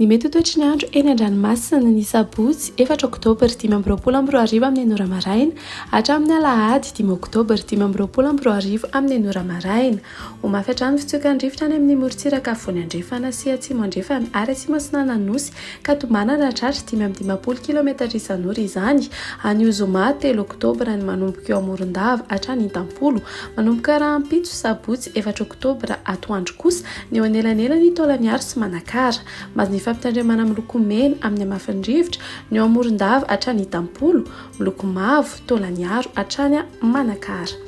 Ny mety ho toetry ny andro eny an-dranomasina ny sabotsy efatra oktobra 2025 amin'ny enina ora maraina hatramin'ny alahady dimy oktobra 2025 amin'ny enina ora maraina. Ho mafy hatrany ny fitsokan'ny rivotra any amin'ny morontsiraka afovoany andrefana sy atsimo andrefana ary atsimo atsinanan'ny Nosy ka tombanana hahatratra 55 kilometatra isan'ora izany anio zoma telo oktobra ny manomboka eo Morondava hatrany Itampolo. Manomboka rahampitso sabotsy efatra oktobra atoandro kosa ny eo anelanelan'i Taolagnaro sy Manakara. Mahazo ny fampitandremana miloko mena amin'ny hamafin'ny rivotra ny eo Morondava hatrany Itampolo, miloko mavo, Taolagnaro hatrany Manakara.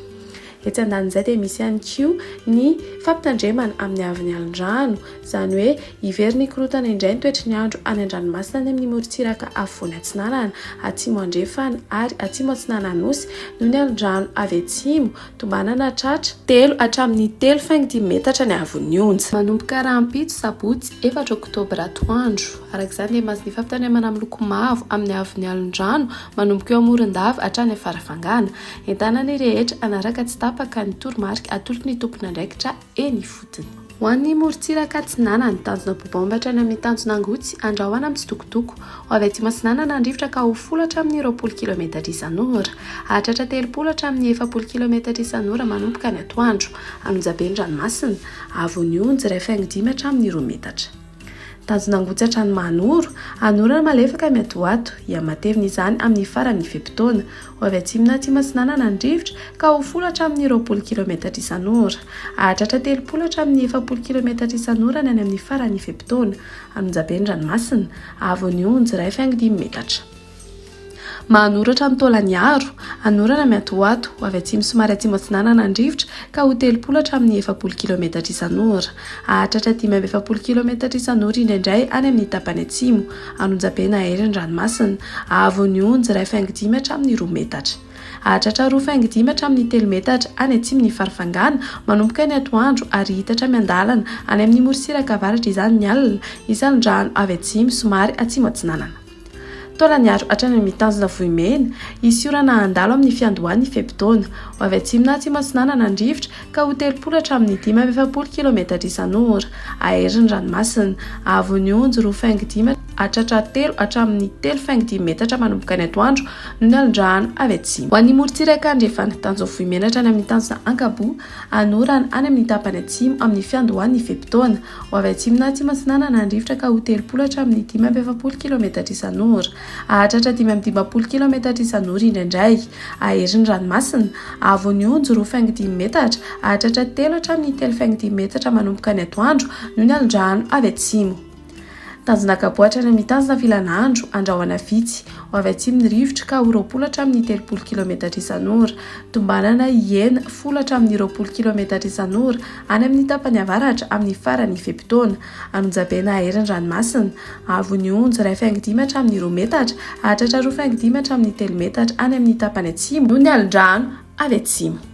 Etsy andanin'izay dia misy ihany koa ny fampitandremana amin'ny haavon'ny alin-drano, izany hoe hiverina hikorontana indray ny toetry ny andro any an-dranomasina any amin'ny morontsiraka afovoany atsinanana, atsimo andrefana ary atsimo atsinanan'ny Nosy noho ny alin-drano avy atsimo, tombanana hatratra telo hatramin'ny telo faingo dimy metatra ny haavon'ny onja. Manomboka rahampitso sabotsy efatra oktobra atoandro. Araka izany dia mahazo ny fampitandremana miloko mavo amin'ny haavon'ny alin-drano manomboka eo Morondava hatrany Farafangana. Entanina ny rehetra hanaraka tsy tapaka ny toromarika atolotry ny tompon'andraikitra eny ifotony. Ho an'ny morontsiraka atsinanana, tanjona Bobomba hatrany amin'ny tanjona Angotsy, andrahoana mitsitokotoko. Ho avy atsimo atsinanana ny rivotra ka ho folo hatramin'ny 20 kilometatra isan'ora. Hahatratra 30 hatramin'ny 40 kilometatra isan'ora manomboka ny atoandro. An'Onjabe ny ranomasina. Haavon'ny onja iray faingo dimy hatramin'ny roa metatra. Tanjona Angotsy hatrany Mahanoro, hanorana malefaka miatoato. Hihamatevina izany amin'ny faran'ny fe-potoana. Ho avy atsimo na atsimo atsinanana ny rivotra ka ho folo hatramin'ny 20 kilometatra isan'ora. Hahatratra 30 hatramin'ny 40 kilometatra isan'ora ny any amin'ny faran'ny fe-potoana. An'Onjabe ny ranomasina. Haavon'ny onja iray faingo dimy metatra. Mahanoratra ny Taolagnaro, hanorana miatoato, ho avy atsimo somary atsimo atsinanana ny rivotra ka ho 30 hatramin'ny 40 kilometatra isan'ora. Hahatratra 45 kilometatra isan'ora indraindray any amin'ny tapany atsimo, an'Onjabe na Hery ny ranomasina. Haavon'ny onja iray faingo dimy hatramin'ny roa metatra. Hahatratra roa faingo dimy hatramin'ny telo metatra any atsimon'i Farafangana manomboka ny atoandro ary hiitatra miandalana any amin'ny morontsiraka avaratra izany ny alina, isan'ny avy atsimo somary atsimo atsinanana. Taolagnaro hatrany amin'ny tanjona Vohimena, hisy orana handalo amin'ny fiandohan'ny fe-potoana. Ho avy atsimo na atsimo atsinanana ny rivotra ka ho 30 hatramin'ny 45 kilometatra isan'ora. Hahery ny ranomasina. Haavon'ny onjy roa faingo dimy hatratra telo hatramin'ny telo faingo dimy metatra manomboka ny atoandro noho ny alon-drano avy atsimo. Ho an'ny morontsiraka andrefana, tanjona Vohimena hatrany amin'ny tanjona Ankaboa, hanorana any amin'ny tapany atsimo amin'ny fiandohan'ny fe-potoana. Ho avy atsimo na atsimo atsinanana ny rivotra ka ho 30 hatramin'ny 45 kilometatra isan'ora. Hahatratra 55 kilometatra isan'ora indraindray. Hahery ny ranomasina. Haavon'ny onjy roa faingo dimy metatra. Hahatratra telo hatramin'ny telo faingo dimy metatra manomboka ny atoandro noho ny alon-drano avy atsimo. Tanjona Ankaboa hatrany amin'ny tanjona Vilanandro, andrahona vitsy. Ho avy atsimo ny rivotra ka ho 20 hatramin'ny 30 kilometatra isan'ora. Tombanana hihena folo hatramin'ny 20 kilometatra isan'ora any amin'ny tapany avaratra amin'ny faran'ny fe-potoana. An'Onjabe na hahery ny ranomasina. Haavon'ny onja iray faingo dimy hatramin'ny roa metatra, hahatratra roa faingo dimy hatramin'ny telo metatra any amin'ny tapany atsimo noho ny alin-drano avy atsimo.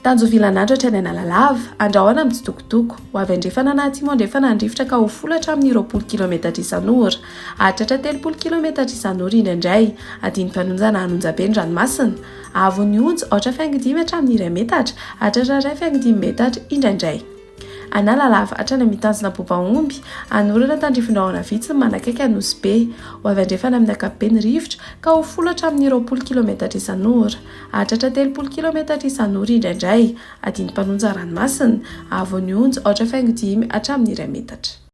Tanjovilanandro hatrany Analalava, andrahona mitsitokotoko. Ho avy andrefana na atsimo andrefana ny rivotra ka ho folo hatramin'ny 20 kilometatra isan'ora. Hahatratra 30 kilometatra isan'ora indraindray. Adinam-panonjana an'Onjabe ny ranomasina. Haavon'ny onja, aotra faingo dimy hatramin'ny iray metatra, hahatratra iray faingo dimy metatra indraindray. Analalava hatrany amin'ny tanjona Bobaomby, hanorana tandrifin-drahona vitsy ny manakaiky Anosibe. Ho avy andrefana amin'ny ankapobeny ny rivotra ka ho folo hatramin'ny 20 kilometatra isan'ora. Hahatratra 30 kilometatra isan'ora indraindray. Adinam-panonja ranomasina. Haavon'ny onja, aotra faingo dimy hatramin'ny iray metatra.